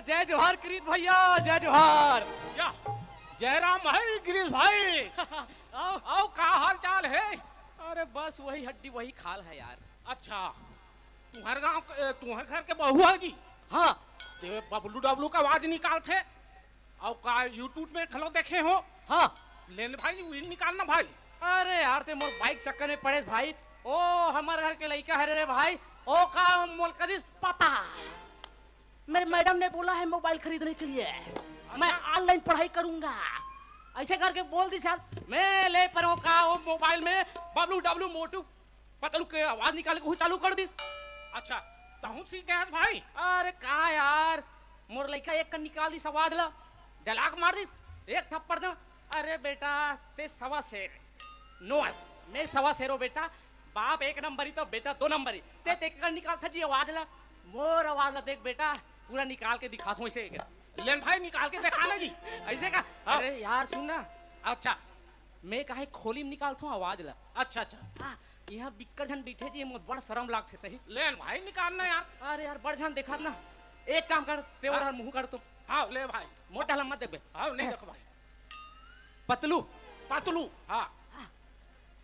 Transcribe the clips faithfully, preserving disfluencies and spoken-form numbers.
जय जोहार कृत भैया, जय जोहार। या, जय राम भाई, गिरीश भाई। आओ। आओ, का हाल चाल है? अरे बस वही हड्डी वही खाल है यार। अच्छा, तुम्हर गांव के, तुम्हर घर के बहू है जी? हाँ। ते बबलू डबलू का आवाज निकालथे। अउ का YouTube में घलो देखे हो? हाँ। लेन भाई, उही निकालना भाई। अरे यार, ते मोर बाइक चक्कर में पड़ेस भाई। ओ, हमर घर के लइका हरे रे भाई। ओ का मोल कदिस पापा। मेरे अच्छा। मैडम ने बोला है मोबाइल खरीदने के लिए, अच्छा। मैं ऑनलाइन पढ़ाई करूंगा। ऐसे करके बोल दी सर। मैं ले पर का वो मोबाइल में बबलू डबलू मोटू पतलू के आवाज निकाले के चालू कर दिस। अच्छा, तहूँ सीख गया भाई? अरे का यार, मोर लइका एक कन निकाल दिस आवाज ला, डलाक मार दिस, एक थप्पड़ दा। अरे बेटा, ते सवा शेर, नोस, मैं सवा शेरो बेटा, बाप एक नंबरी तो बेटा दो नंबरी। ते, ते कर निकाल था जी आवाज ला। मोर आवाज ला देख बेटा, पूरा निकाल के दिखात हूँ ऐसे। लेन भाई, निकाल के दिखा ना जी। ऐसे का? हाँ। अरे यार सुन ना। अच्छा। मैं काहे खोली में निकालत हूँ आवाज ला। अच्छा, अच्छा। हाँ, यहाँ बिक्कट झन बैठे जी, मोर बड़ शरम लागथे सही। लेन भाई, निकाल ना यार। अरे यार, बड़ झन देखात ना। एक काम कर, ते हाँ। और मुँह कर तो। हाँ, ले भाई। मोटा लम्बा देख बे। हाँ, नहीं देखो भाई। पतलू। पतलू, हाँ।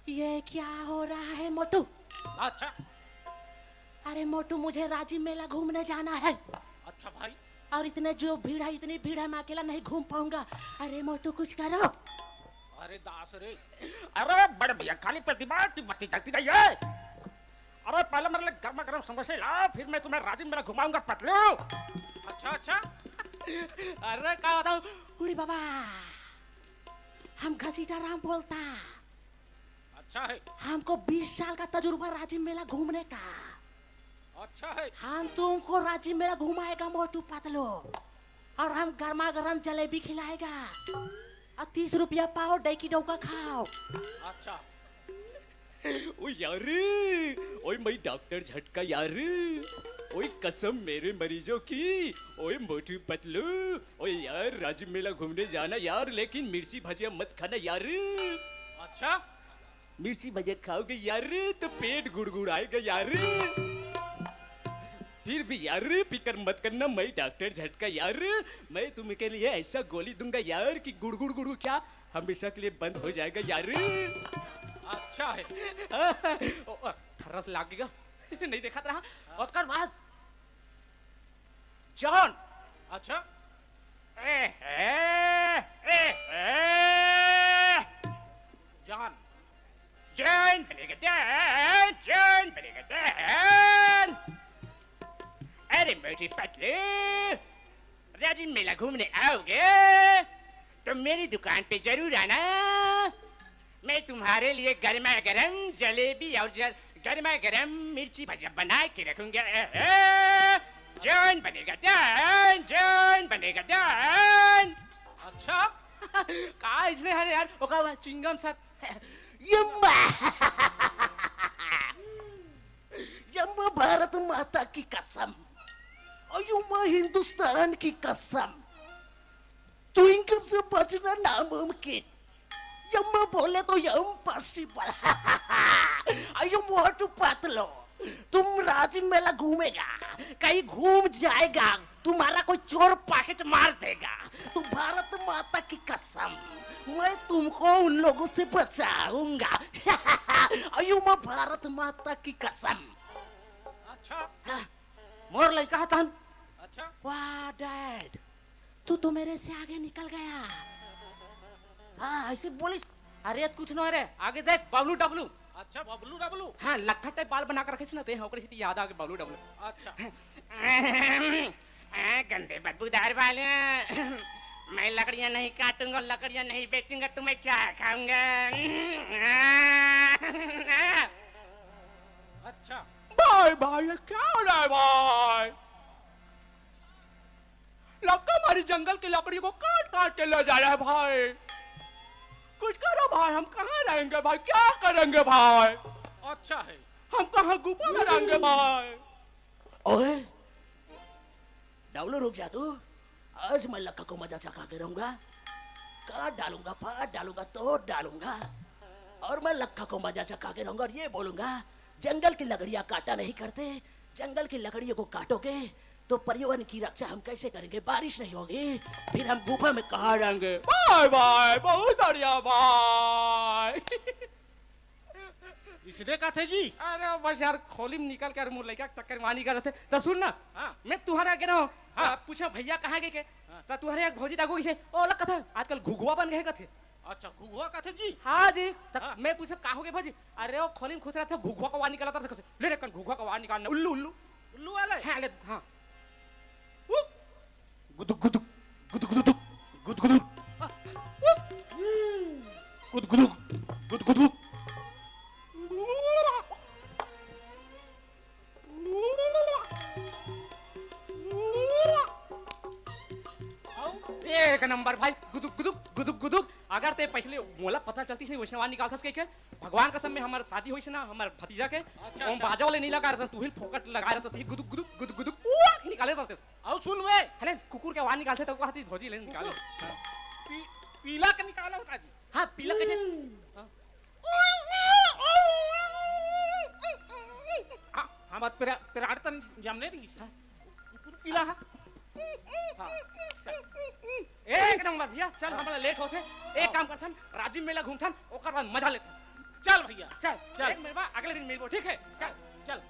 ये क्या हो रहा है मोटू? अच्छा। अरे मोटू, मुझे राजिम मेला घूमने जाना है। अच्छा भाई। और इतने जो भीड़ है, इतनी भीड़ है, मैं अकेला नहीं घूम पाऊंगा। अरे मोटू, कुछ करो। अरे दास रे। अरे बड़े भैया, खाली प्रतिभा की बत्ती जलती रही है। अरे पहले मेरे लिए गर्मा गर्म समोसे लाओ, फिर मैं तुम्हें राजिम मेला घुमाऊंगा पतलू। अच्छा, अच्छा। अरे का बताऊं, उड़ी बाबा, हम घसीटा राम बोलता। अच्छा है। हमको बीस साल का तजुर्बा राजिम मेला घूमने का। अच्छा है। हम तुमको राजिम मेला घुमाएगा मोटू पतलू, और हम गर्मा गर्म जलेबी खिलाएगा, और तीस रुपया पाव, डैकी डौका खाओ। अच्छा। ओ यार, ओए मैं डॉक्टर झटका यार, ओए कसम मेरे मरीजों की, ओए मोटू पतलू, ओए यार राजिम मेला घूमने जाना यार, लेकिन मिर्ची भजिया मत खाना यार। अच्छा। मिर्ची भजिया खाओगे यार तो पेट गुड़गुड़ाएगा यार। फिर भी यार फिकर मत करना, मैं डॉक्टर झटका यार, मैं तुम्हें के लिए ऐसा गोली दूंगा यार कि गुड़गुड़ गुड़गुड़ क्या हमेशा के लिए बंद हो जाएगा यार। अच्छा है। ओ, ओ, ठर्रस लागेगा। नहीं देखा था। ओकर बाद जॉन। अच्छा। ए, ए, ए, ए। जॉन। जॉन बनेगा डॉन, जॉन बनेगा डॉन। अरे मोटू पतलू, राजिम मेला घूमने आओगे तो मेरी दुकान पे जरूर आना। मैं तुम्हारे लिए गर्मा गर्म जलेबी और जल-, गर्मा गर्म मिर्ची भजिया बना के रखूंगा। ए, ए, जॉन बनेगा डॉन, जॉन बनेगा डॉन। अच्छा। का इसने हरे यार, ओका चिंगम सर। यम्मा। यम्मा भारत माता की कसम। अयो माँ हिंदुस्तान की कसम। च्युइंगम से बचना नामुमकिन। यम्मा बोले तो इम्पॉसिबल। अयो मोटू पतलू, तुम राजिम मेला घूमेगा, कहीं घूम जाएगा, तुम्हारा कोई चोर पॉकेट मार देगा। तो भारत माता की कसम, मैं तुमको उन लोगों से बचाऊंगा। अयो माँ भारत माता की कसम। अच्छा। हाँ, मोर लइका हतन। अच्छा। वाह डैड, तू तो मेरे से आगे निकल गया। हाँ, ऐसे बोलिस। अरे कुछ ना रे, आगे देख बबलू डबलू। अच्छा, बबलू डबलू। हाँ, लखा टाइप बाल बना के रखे ना ते, ओकरे से याद आ गए बबलू डबलू। अच्छा। ए, गंदे बदबूदार वाले। मैं लकड़ियां नहीं काटूंगा, लकड़ियां नहीं बेचूंगा, तुम्हें क्या खाऊंगा? अच्छा। भाई, भाई, ये क्या हो रहा है भाई? लक्का मारी जंगल की लकड़ी को काट काट के ले जा रहा है भाई। कुछ करो भाई, हम कहाँ रहेंगे भाई, क्या करेंगे भाई? अच्छा है। हम कहाँ गुफा में रहेंगे भाई? ओए, डाउलो रुक जा तू। आज मैं लक्का को मजा चखा के रहूंगा। काट डालूंगा, फाड़ डालूंगा, तोड़ डालूंगा। और मैं लक्का को मजा चखा के रहूंगा और ये बोलूंगा, जंगल की लकड़ियां काटा नहीं करते, जंगल की लकड़ियों को काटोगे तो परियों की रक्षा हम कैसे करेंगे? बारिश नहीं होगी, फिर हम गुफा में कहाँ जाएंगे? बाय बाय, बहुत बढ़िया, बाय। इसने कथे जी। अरे बस यार, खोली में निकल के मोर लइका के चक्कर में निकल रथे। त सुन ना, हाँ। मैं तुहर आगे ना, हाँ। आ, पूछा भैया कहाँ गए के? हाँ। त तुहर एक भौजी ताको कइसे, ओ लग कथा, आजकल घुघुआ बन गए कथे। अच्छा, घुघुआ कथे जी? हाँ जी। त हाँ। मैं पूछा का हो गए भौजी? अरे वो खोली में खुश रथे, घुघुआ का आवाज निकलत रथे। ले रे, कन घुघुआ का आवाज निकालना, उल्लू, उल्लू। उल्लू वाले? हाँ, ले, हाँ। गुदुक गुदुक, गुदुक गुदुक, गुदुक गुदुक, गुदुक गुदुक, गुदुक गुदुक। एक नंबर भाई, गुदुक गुदुक, गुदुक गुदुक। अगर ते पहले मोला पता चलतिस वइसने आवाज निकालथस कहिके, भगवान कसम में हमर शादी होइस ना, हमर भतीजा के, अच्छा, ओम अच्छा। बाजा वाले नहीं लगा रहता, तू ही फोकट लगा रहता, तू ही गुदुक गुदुक, गुदुक गुदुक, उआ, निकाले रहते। अउ सुन बे। है ना, कुकुर के आवाज निकालथे त कहती भौजी ले निकाल। कुकुर? पी-, पीला के निकालो का जी? हाँ, पीला कैसे? हाँ। हाँ, हमर पेरा-, पेराड़ तन जमने रही से। हाँ। कुकुर पीला है। हाँ। एक नंबर भैया, चल, हाँ। हमला लेट होथे। एक हाँ। काम करथन, राजिम मेला घूमथन, ओकर बाद मजा लेथन। चल भैया। चल, चल। एक महीना अगले दिन मिलबो, ठीक है? चल। चल।